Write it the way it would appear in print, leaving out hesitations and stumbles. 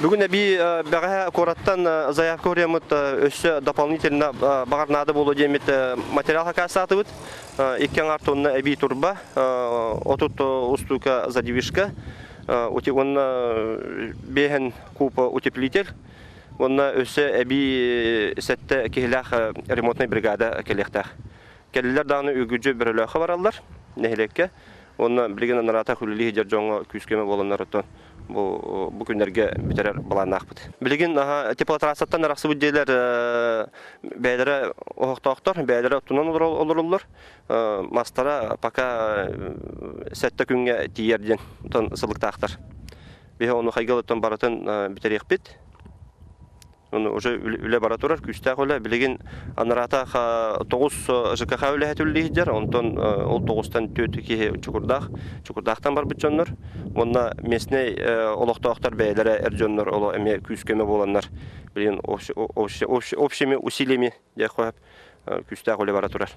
Бүгүн эбии бэҕэһээ куораттан заявка уруйаммыт өссө дополнительно баҕар наада буолуо диэммит материал хакаастаатыбыт. Икки аҥаар тонна эбии турба, 30 устуука задвижка, уонна биэһэн куб утеплитель, уонна өссө эбии сэттэ киһилээх ремонтнай бригада кэлиэхтээх. Кэллилэр даҕаны үгүдьү бөрөлөөххө бараллар нэһилиэккэ. Уонна билигин анараата үлэлии сылдьар дьоҥҥо күүс-көмө буоланнар оттон бу бу күннэргэ бүтэрэр былааннаахпыт. Билигин аха теплотрассаттан арахсыбыт дьиэлэр бэйэлэрэ оһохтоохтор, бэйэлэрэ оттунан олороллор. Мастара пока сэттэ күҥҥэ тиийэр диэн оттон сылыктаахтар. Биһи ону хайгылыттан барытын бүтэриэхпит. Ону уже үлэ бара турар, күүстээх үлэ. Билигин анараата тоҕус ЖКХ үлэһит үлэлииһдэр, онтон ол тоҕустан түөрт киһи чукурдаах, чукурдаахтан барбыт дьоннор. Уонна местнэй олохтоохтор бэйэлэрэ эр дьоннор оло эмиэ күүс-көмө буоланнар, билигин общими усилиями диэх күүстээх үлэ бара турар.